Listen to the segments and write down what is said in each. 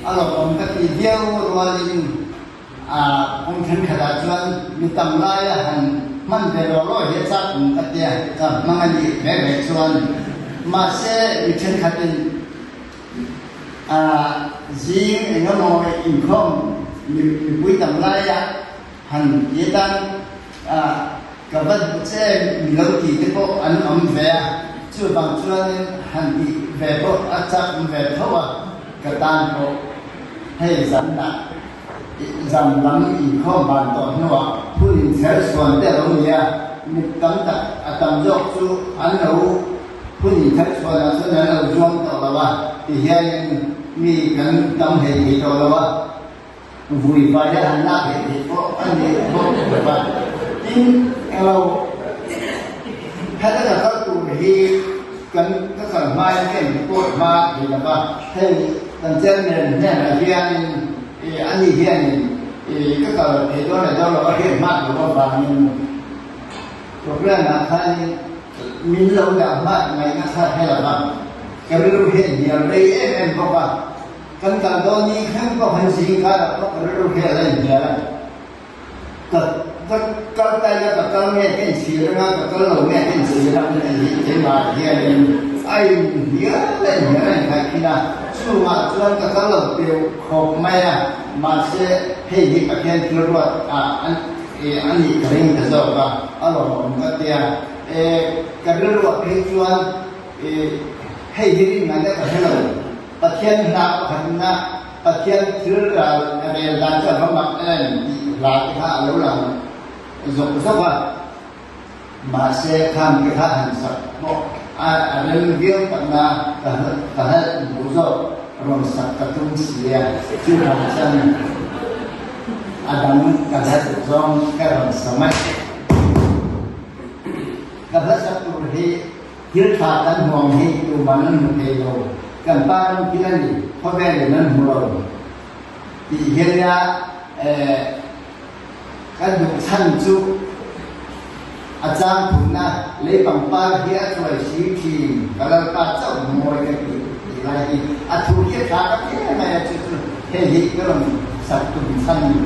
A lawmawm ka ti viau rualin a kawng thenkhatah chuan mi tam laia han hman ve rawh rawh hi a chak awm ka tia ka hmang a nih ve ve chuan mahse mi thenkhatin a zing engemaw inkhawm mipui tam laia han ti atan a ka va duh che mi lo ti te pawh an awm ve a, chuvang chuanin han tih ve pawh a chak awm ve tho a, ka tan pawh hei zanah zan lam inkhawm ban tawh hnuah hun inchher chhuan te a lo ni a, mi tam tak a tam zawk chu an lo hun inchher chhuanah chuan an lo zuam tawh lo a, tihianin mi kan tam hlei thei tawh lo a. Vui vai a han lak leh theih pawh a ni bawk lo va. Tin, englo heta ka kal tur hi kan ka kal hmain ka inreport hma thei lo va, hei kan chairman hnenah hianin ih ani hianin ih ka kal thei dawn leh dawn lo a hriat hmat loh avangin programme ah khanin min lo dah hmat ngaihna kha hre lo va, ka rilru hian hnial rei em em bawk a. Kan kal dawn ni thleng pawh han zing kar ah pawh ka rilru hi a la inhnial a. Ka ka kal tai a, ka kal nge ka inchhir anga, ka kal lo nge ka inchhir ang tih hi keimah hianin a inhnial a inhnial a innghaihkhin a. Chungah chuan ka kal lo teuh khawp mai a, mahse hei hi Pathian thil ruat ah a nih ka ring ta zawk a, a lawmawm ka tia. E ka rilruah phei chuan e hei hi rin ngaihna ka hre lo. Pathian hla pakhatna Pathian thil ral rel dan chu a va mak em tih hla te kha a lo lang zawk zawk a, mahse kham te kha han sak pawh a rem viau takna ka ka hlelh duh zawk rawn sak ka tum si a, chuvang chuan a dang ka hla duh zawng ka rawn sa mai. Ka hla sak tur hi Thil tha kan hmuam hi tuman an hmu thei lo, kan pa ram thil a ni, khawvelin an hmu lo tih hian nia ka duh chhan chu a chang phunna lei pangpar hi a chuai si thin, ka lalpa chauh mawi ka ti tih lai hi a thu hi a tha ka ti em mai a, chu chu hei hi ka rawn sak tum chhan a ni.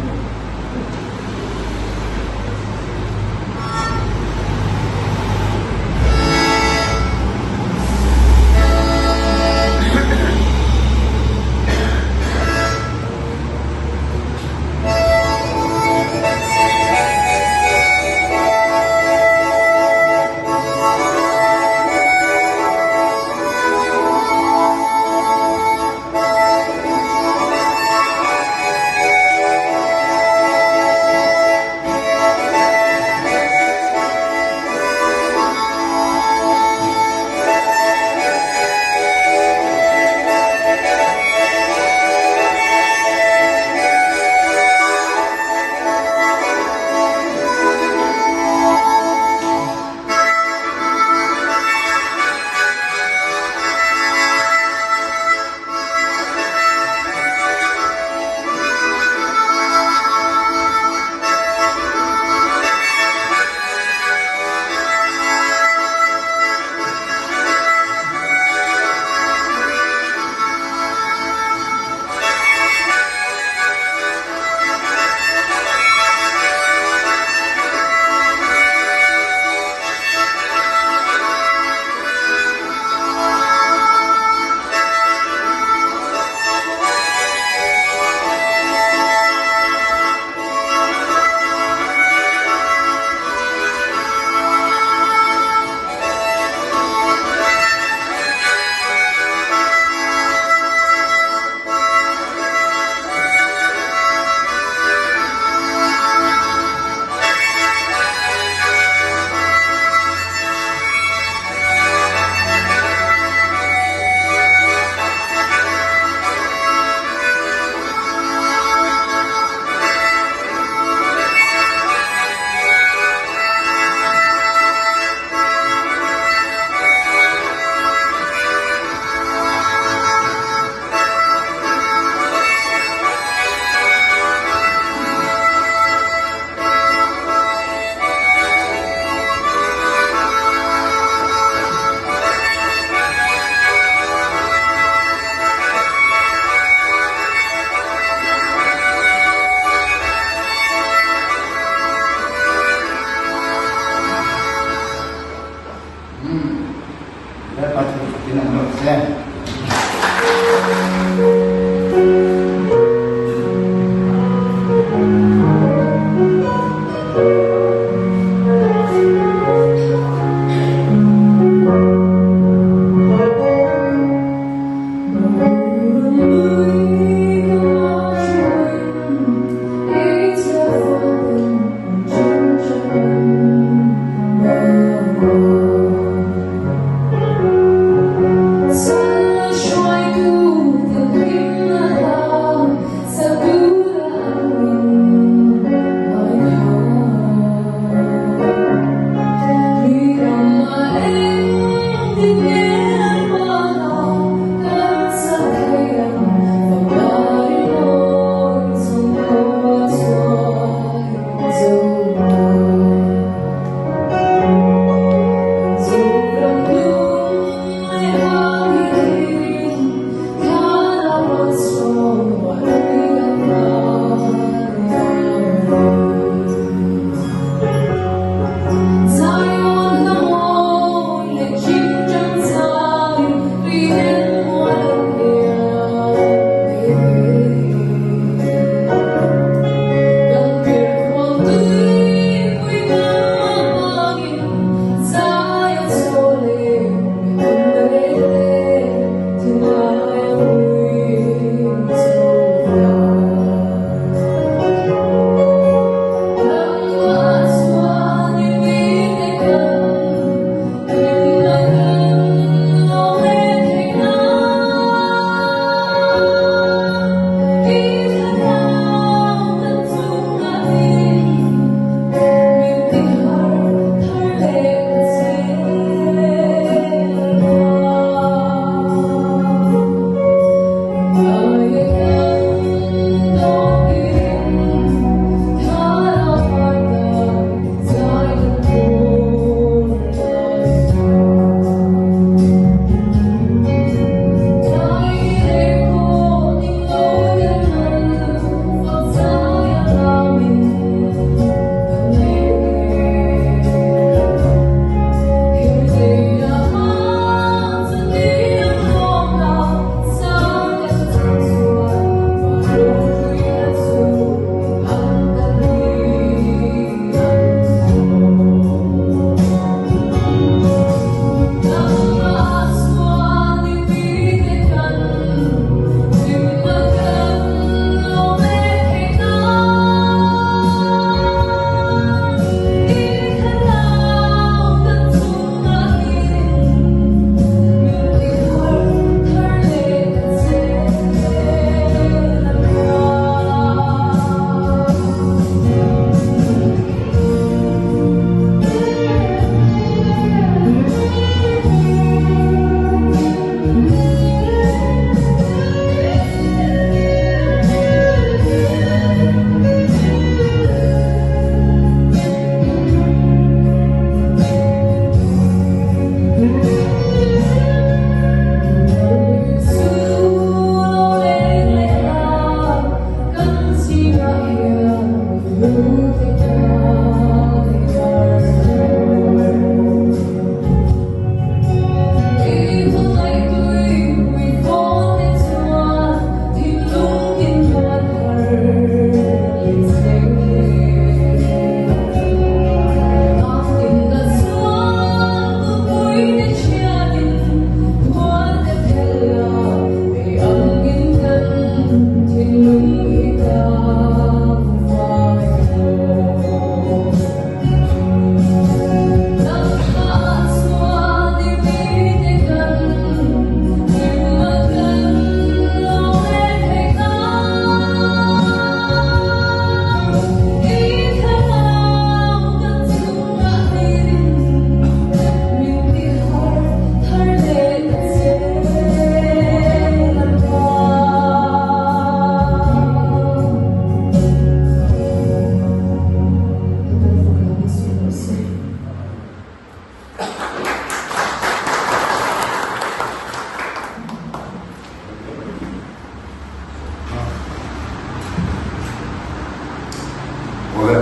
Awle,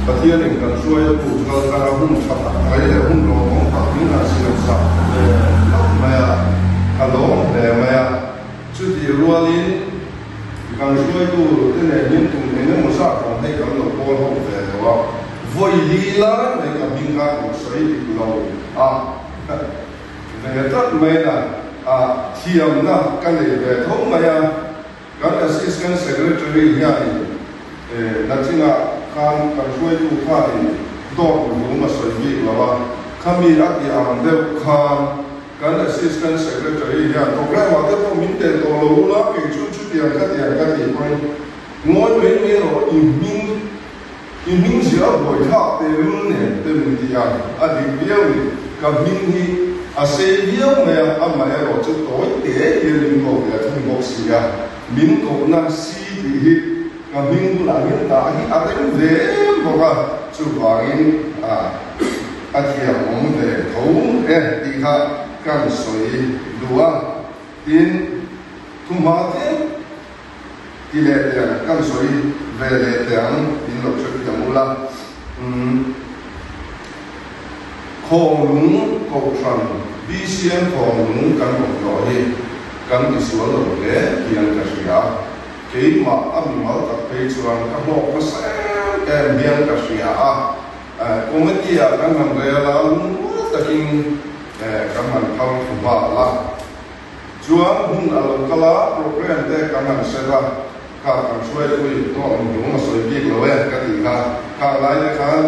Pathianin kan hruai a puk kal tlang a hun tha tak mai leh hun lawmawm tak min han siam sak ve hlauh mai a, ka lawm hle mai a. Chutih rualin kan hruaitu te nen hian tum eng emaw zat ram hei kan lo pawl ho ve lo a, vawi li lai mai ka hming kha ka sawi dik lo a. Ve tlat mai na a thiamna ka nei ve tho mai a, kan Assistant Secretary hianin nachinah khan kan hruaitu khanin dawt lum a sawi bik lo a, khami a ti ang deuh khan kan Assistant Secretary hian programme ah te pawh min tel tawh lo ula, kei chu chutiang khatiang ka tih pawhin ngawi mai mai rawh i hming I hming zia a buai thlak te lul nen te min ti a, a dik viau ni. Ka hming hi a sei viau mai a, amah erawh chu tawi te hian min ko ve a thung bawk si a. Min kohna si tih hi ka hming bulah hian dah hi a rem ve em bawk a, chuvangin a a thiam awm ve tho e tih kha kan sawi duh a. Tin, thuhma tlem. Ti leh teh ang, kan sawi ve leh teh ang in lo hre thiam ula. Umm Khawnglung Kohhran, BCM Khawnglung kan awm tawh hi kan tisual lo hle hian ka hria. Keimah a mimal tak phei chuan ka hlawk hmasa em em hian ka hria a. Committee ah kan han rel a, lungrual takin kan han phal thlu nghal a. Chuan hun a lo kal a, program te kan han set a, kha kan hruaipui tawh ang lung a sawi bik lo e ka tih kha, khang lai te khan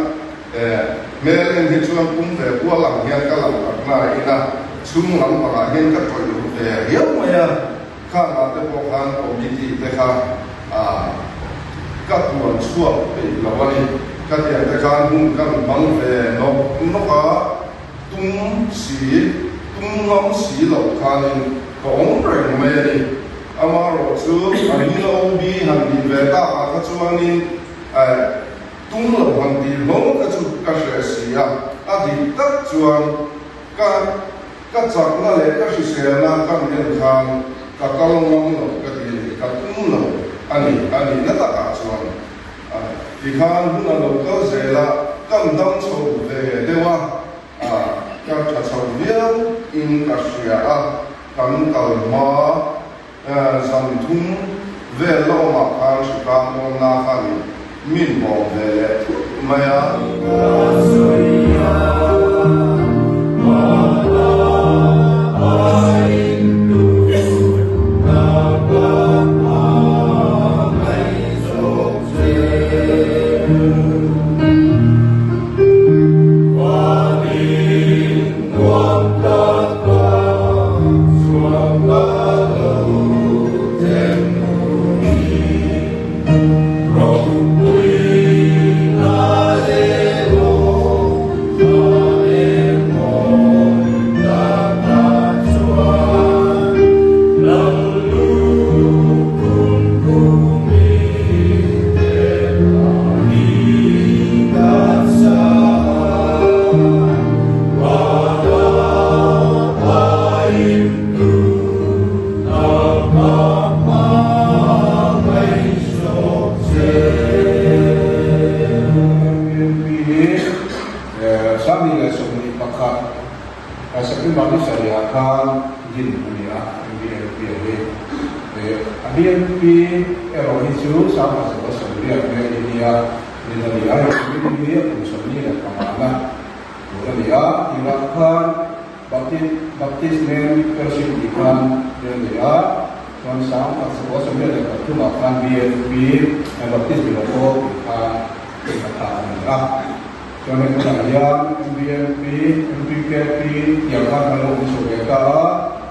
eh hmel en hi chuan pum ve kual ang hian ka lang tak na in a, chhung lam pangah hian ka tawih ru ve riau mai a, khang ah te pawh khan committee te kha ah ka tuan chhuak peih lo a ni, ka tiang te khan hun kan hmang ve nawk nawk a. Tum si, tum ngam si loh khanin ka awm reng mai a ni. Amaherawhchu a hming a OB han tih ve takah kha chuanin eh tum lo han tih hlawm kha chu ka hreh si a, a dik tak chuan ka ka chakna leh ka hriselna ka mi en khan ka kal ngam lo ka ti a ni, ka tum lo a ni, a nihna takah chuan. Tikhan hun a lo kal zel a, kan dam chho ve deuh a, ka tha chho viau in ka hria a, kan kal hma zan thum vel la awmah khan hritlang awmna khan min bawm ve leh thut mai a. September ni sarihah khan din a ni a, MBNP a hi. A BNP erawh hi chu Sangha Zova Sawmriat nge i nia din a ni a, hei committee hi a kum 25 na tur a ni a, tirah khan Baptist Men Fellowship tih khan din a ni a, chuan Sangha Zova Sawmriat leh pathumah khan BNP Baptist Bilo Pawl tih khan din a tha a ni a. Chuan hei tunah hian MBMP, MPKP tiang khan kan lo awm chho ve ta a,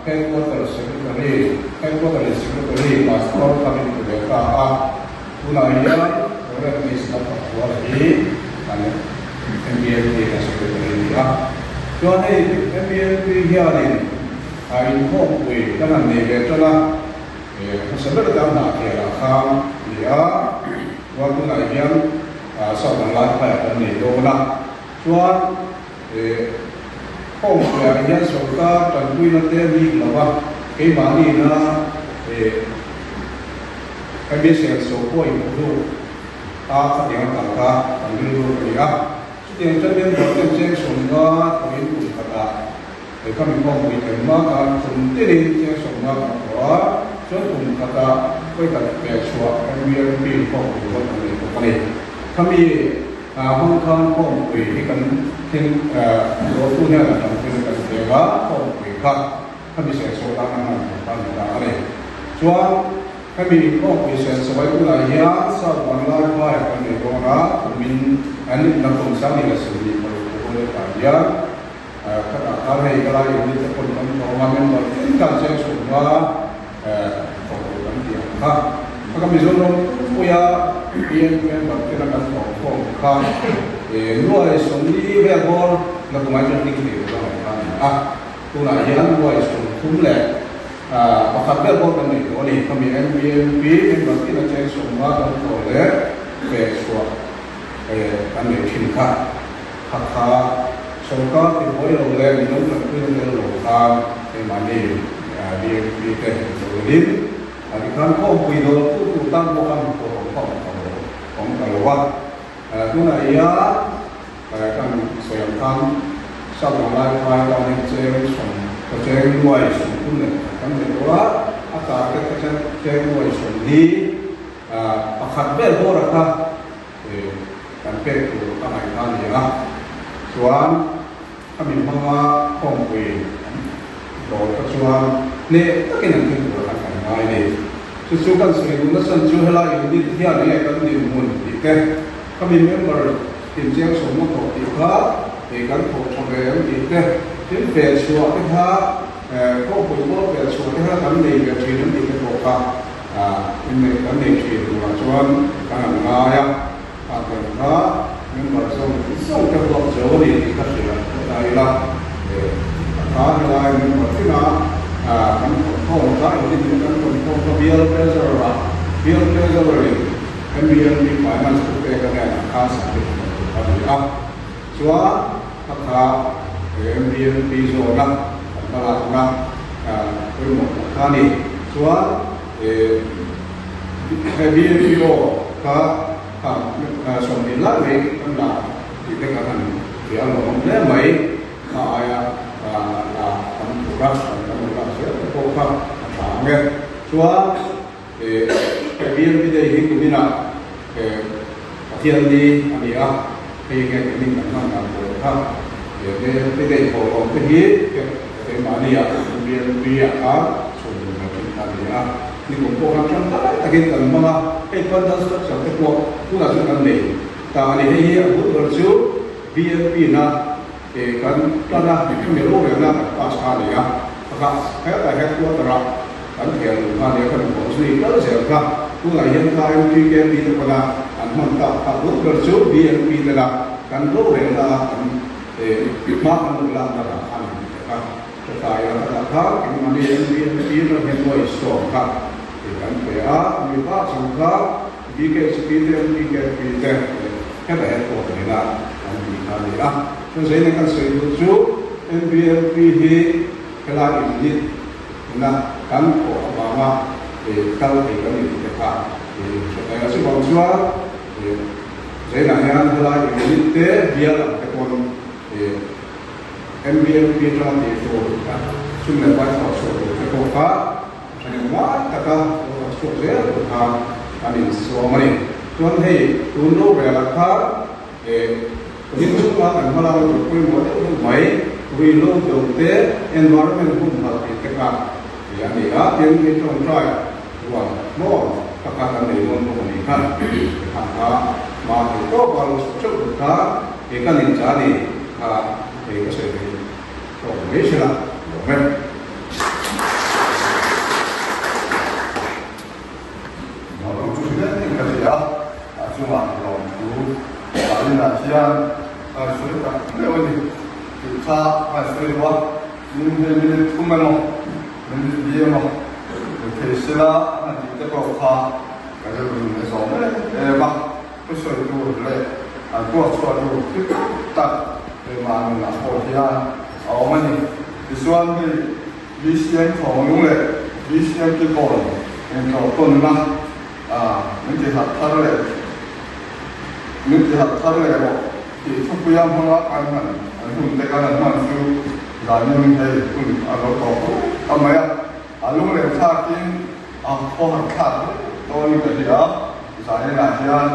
Headquarter Secretary, Headquarter in Secretary Pastor kha min pe ve ta a, tunah hian Rev Miss Lalpakhuala hi kan MBMP a Secretary a ni a. Chuan hei MBMP hianin a inkhawmpui kan han nei ve tan a, hmasa ber atan hnahkhelah khan a ni a, chuan tunah hian South ang lai phaiah kan nei dawn a, chuan khawngpuiah hian sorkar tanpuina te bik lo va, keimahni na kan beisei ang so pawh inphu hluk a khatiang a kal kha kan rilru a ni a. Chutiang chuan member ten cheng 50 thawhin kum khatah he kha mi khawmpui thlen hma khan kum tinin cheng 50 kan thawh a, chuan kum khatah vawi khat pek chhuah MBMP khawmpui pawh kan nei bawk a ni. Khami hmang khan khawmpui hi kan thil dawrtu hian a tam thil kan pek a, khawmpui kha khami senso tan a hman tur kha a ni ta a ni. Chuan hemi khawmpui senso ai tunah hian South Bangla phai kan nei dawn a, kumin an inna kum 2026 thu letah hian khatah khan hei ka lai unit te pawn kan thawng a, member tin kan cheng chhunga thawk tur kan tih ang kha. Kha ka Mizoram pumpuia PNP member tena kan thawk khawm kha nuai 40 vel bawr la tumah chuan ding thei tur a ngaih kha a ni a. Tunah hian nuai 31 vel bawr kan nei tawh a ni. Khami MBMP member tina cheng 50 kan thawh leh pek chhuah kan nei thin kha. Kha kha sorkar ti buai lo leh midang tanpuina tel lo khan keimahni BMP te intodelhin a ti khan khawmpui dawn tu tur tan pawh khan hmuh awm kha awm ta lo, awm ta lo a. Tunah hian kan sawi ang khan South Malay phai tan hian cheng sawm ka cheng nuai 31 kan nei tawh a, a target kha chuan cheng nuai 41 vel bawr a kha kan pek tur a ngaih kha a ni a, chuan khami hmanga khawmpui an dawr kha chuan hneh takin an thil tur khan kan ngai a ni. Chu chu kan sawi duh nasa chu helai unit hian enge kan dinhmun tih te, khami member tinchiang sawmna thawh tih kha hei kan thawh tha ve ang tih te, tin fe chhuah te kha khawmpui pawh fe chhuah te kha kan nei ve thin an tih te pawh kha Inneih kan nei thin turah chuan kan han ngai a, a kan kha member zawng zawng te huap zo a ni tih ka hria ta ila, a kha helai member tina kan thawmkhawm kha engtin nge kan thawmkhawm kha bial treasurer ah bial treasurer in MBMP finance thu pek a hnenah khan submit tawh tur a ni a, chuan a kha MBMP zawna kan hmalakna pawimawh tak kha a ni. Chuan he BMPO kha 20 lai mai kan la tih te kan han hria a lawmawm hle mai. Kha aia la tam tura kan lo lak zel te pawh kha a tha ang e. Chuan he BMP day hi kuminah Pathian ni a ni a, hei nge kumin kan hman dan tur kha BMP day thawhlawm te hi keimahnia BMP ah khan chhun dun lo thin kha a ni a. Nikum pawh khan tangkai takin kan hmang a, hei fundal structure te pawh tunah chuan kan nei ta a ni. Hei hi a bul ber chu BMP na kan tan a, hemi rorelna kan pass kha a ni a, pakhat hetah headquarter ah kan thel duh kha a ni a, kan bawh zui kal zel kha. Tunah hian KMPKP te pawna an hman tak kha bul ber chu BNP te la kan rorelna a kan hma kan lo lakna lah a ni tih te kha hre ta ila ka dah kha keimahni MBNP ram hian nuai 10 kha kan pe a, mi ba chung kha BKHP te MPKP te heta headquarter ina an tih kha a ni a. Chuan zaina kan sawi duh chu MBNP hi helai unit ina kan thawh avanga kal thei kan ni tih te kha hre ta ila. Chuvang chuan zainah hian helai unit te bial ang te pawn MBNP atanga tih tur sum leh pai thawh chhuah tur te pawh kha thahnem ngai taka lo thawk chhuak zel tur khan an insuam a ni. Chuan hei tun rorel-ah khan Din chhunga kan hma lak tur pawimawh deuh deuh mai, ruihhlo do te, environment humhalh tih te kha a ni a, tin hei tawngtai ruang hlawm kha kha kan nei dawn bawk a nih kha, kha kha hma thei tawp a lo chhuk theuh tur kha hei kan incha a ni kha hei ka sawi thei tawk mai hrela lawm e. Naupang chu hrilh em em ka hria a, a chungah lawmthu Arinah hian a sawi tak meuh a ni tih kha a sawi lo a, min hei minute thum emaw minute li emaw ni thei sela a tih te pawh kha ka rilru in a zawm em em a, thusawi tur leh an puak chhuah tur thil tak keimah nunah pawh hian a awm a ni. Tichuan hei BCM Khawnglung leh BCM Kikawn intlawhtawnna min ti harh thar leh. Min ti harh thar leh rawh tih thupuia hmanga kan han an hun te kan han hman chu zanin hei hun a lo tawp rup ta mai a, a lunglen thlakin a khaw harh thlak hle dawnin ka hria. Zaninah hian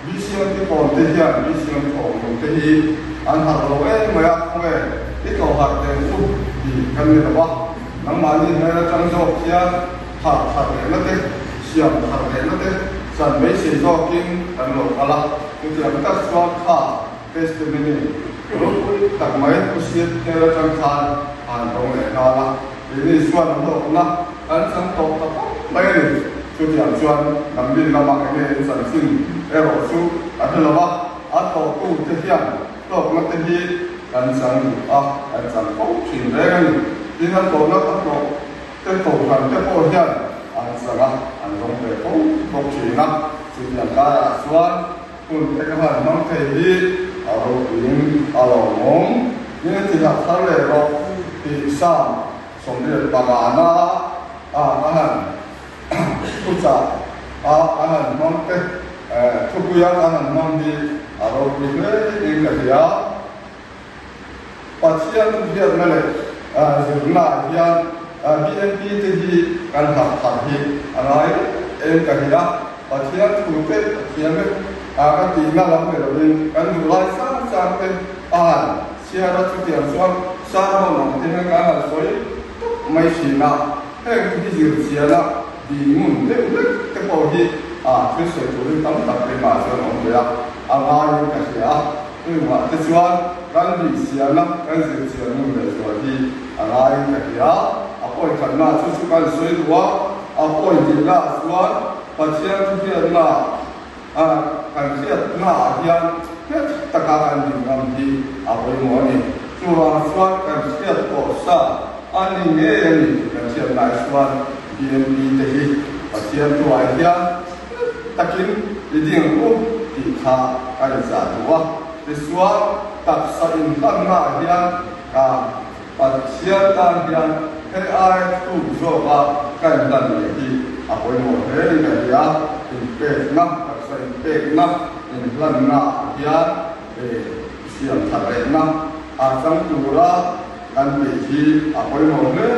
BCM te pawn te hian BCM thawmhnaw te hi an harh lo em mai a, khawnge i tlawh harh teh u tih kan ni lo a, nangmahni hmel atang zawk hian harh thar lehna te, siam thar lehna te chan beisei zawkin kan lo kal a, chutiang tak chuan kha testimony ropui tak mai Pusiat hmel atang khan an dawng leh nghal a, keini chuan a hlawkna kan chang tawh ta khawp mai a ni. Chutiang chuan Lamlin lamah enge in chanchin erawh chu a hre lo a, a tlawhtu te hian tlawkna te hi kan chang duh a, kan chang fo thin reng a ni. Tin, a tlawhna a tlawh te kohhran te pawh hian an chang a, an dawng ve fo bawk thin a. Chutiang karah chuan hun te ka han hmang thei hi a ropuiin a lawmawm. Tin, a ti harh thar leh rawh tih Psalm 85 a a han Thuchah a kan han hmang te, thupuia kan han hmang hi a ropui hle in ka hria. Pathian hriatna leh zirna ah hian BNP te hi kan harh thar hi a ngai em ka hria. Pathian thu te Pathian vek ka tihna lam ni lovin kan duh lai chang chang te a han chhiar a, chutiang chuan sermon ang te hian kan han sawi tawp mai thin a. Heng hi zir chiana di ngun deuh hlek te pawh hi a thil sawi turin tam tak keimah chuan awm ve a, a ngaiin ka hria a. Chungah te chuan kan bih chiana kan zir chian ngun leh zual hi a ngaiin ka hria. A pawi khatna chu chu kan sawi duh a, a pawi hnihna chuan Pathian thuhriatna a kan hriatna ah hian nghet taka kan din ngam hi a pawimawh a ni. Chuvang chuan kan hriat tawh sa a ni ngei a ni tih kan hriat lai chuan BNP te hi Pathian thuai hian nghet takin i ding u tih kha ka inzah duh a. Tichuan taksa inhlanna ah hian ka Pathian tan hian hei ai tuk zawka ka inhlan leh hi a pawimawh hle in ka hria. Inpekna, taksa inpekna, inhlanna ah hian siam that rehna a chang tura kan beih hi a pawimawh hle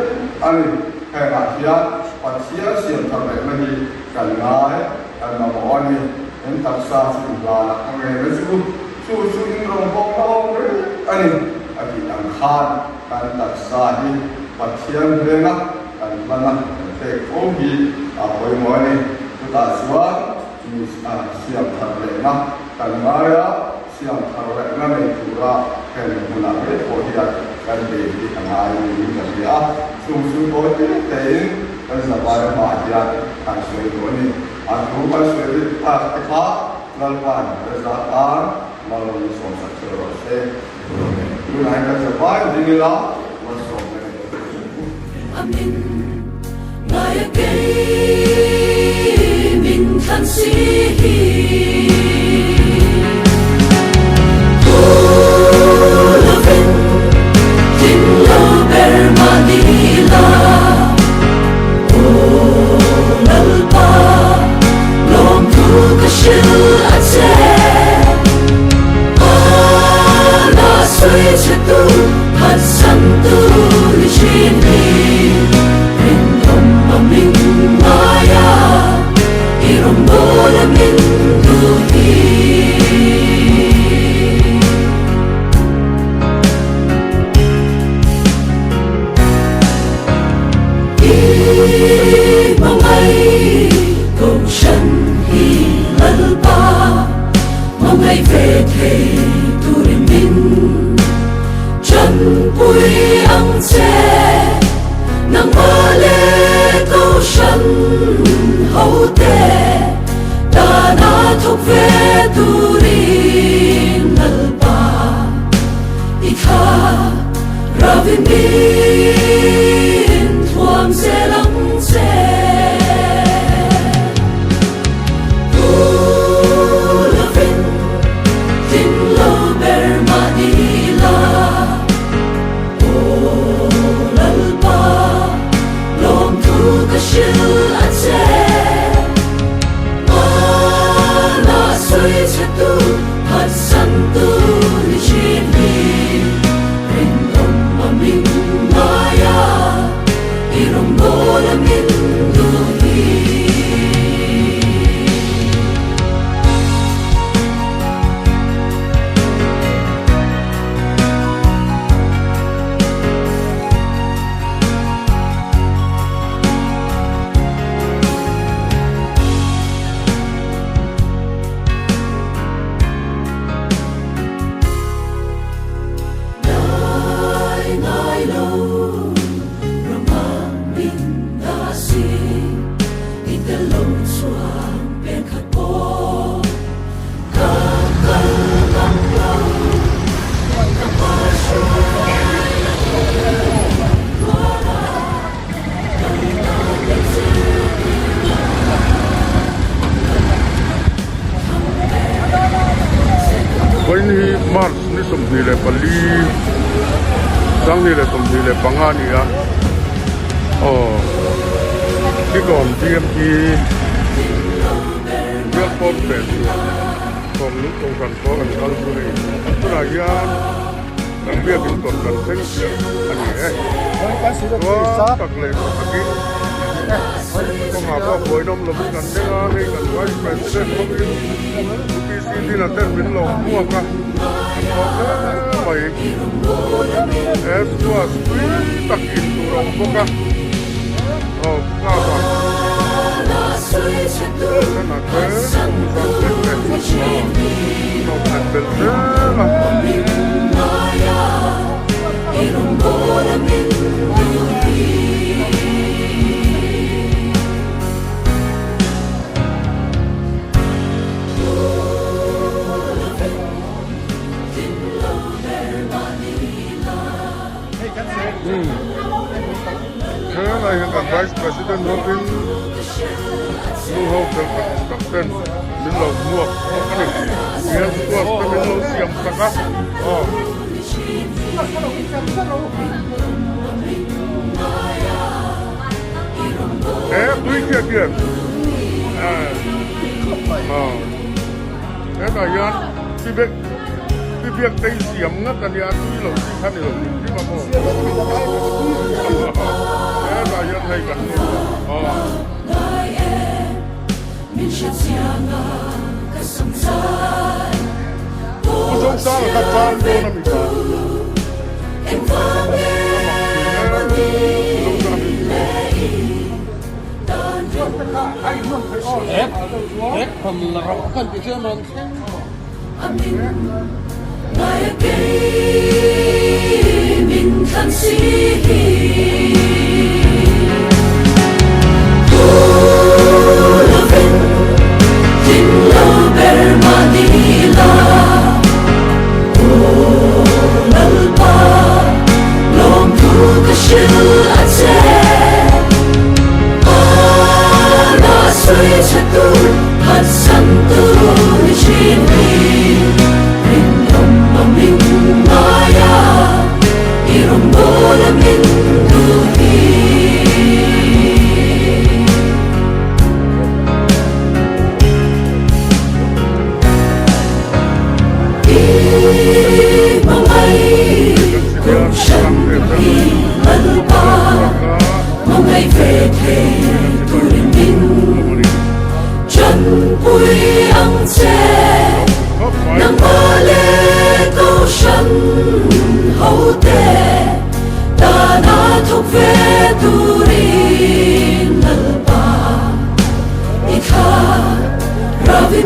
a ni. Hengah hian Pathian siam that rehna hi kan ngai, kan mamawh a ni. In taksa chu inhlan a ka ngen a chu. Chu chu in rawngbawlna awm reng a ni, a tih ang khan kan taksa hi Pathian veng a, kan hman a, kan pek fo hi a pawimawh a ni. Chutah chuan mi siam thar lehna kan ngai a, siam thar lehna nei tura heng hmunah ngei pawh hian kan bei hi a ngai niin ka hria a. Chung chu tawi te tein kan zavai hmaah hian kan sawi duh a ni. A thu kan sawi rit tak te kha Lalpan Reza tan Malawmi sawmsak che rawh se. Tunah hian kan zavai ding ila malsawmna nei tur chu. Amin Ngai a kei min thlan si hi. Pu lovin tling lo ber mah ni la. Aw Lalpa lawmthu ka hrilh a che. Hmana sawi che tu phatsan tu ni thin hi. Rinawm a min ngai a, i rawngbâwl a min duh hi. I hmangaih kohhran hi Lalpa hmangaih ve thei turin min tanpui ang che. Nangmah leh kohhran hote tana thawk ve turin Lalpa i tha. Ravin min thuam zel ang che. Pu lovin tling lo ber mah ni la. Aw Lalpa lawmthu ka hrilh a che. Hmanah sawi che tu. 24, 2025 a ni a, aw Kikawn BMP bial pawn ve chuan Kawng Kohhran pawl an kal chu hei tunah hian kan biakin kawt kan thleng chiah a ni e. Chuan tak leh tha takin kawngah pawh buainawm lovin kan thleng a, hei kan Vice President hovin UPC dinah ten min lo hmuak a, kan lawm hle mai. He squash tui tak in tur a awm bawk a, aw club ah. Helai hian kan Vice President hovin nu ho fel tak tak ten min lo hmuak bawk a ni. Hian squash te min lo siam sak a aw. He tui chiah chiah eh aw hetah hian tibek tibiak te hi siam ngat a nia tui lo chi kha ni lo hrim hrim a maw hetah hian hei kan nu aw. Pu Zosanga kha tan dawn a mi kha. A mak thin e Pu Zosanga hi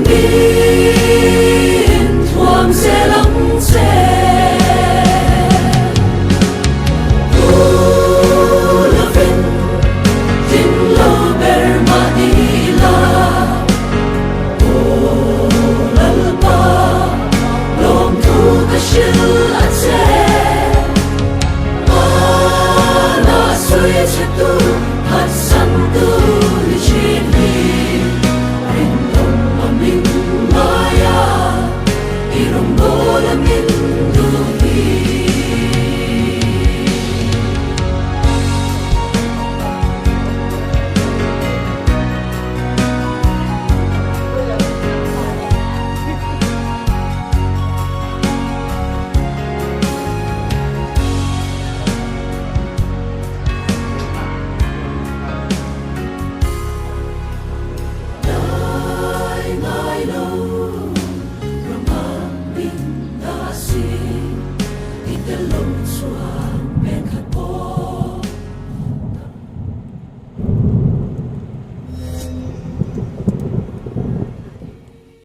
chu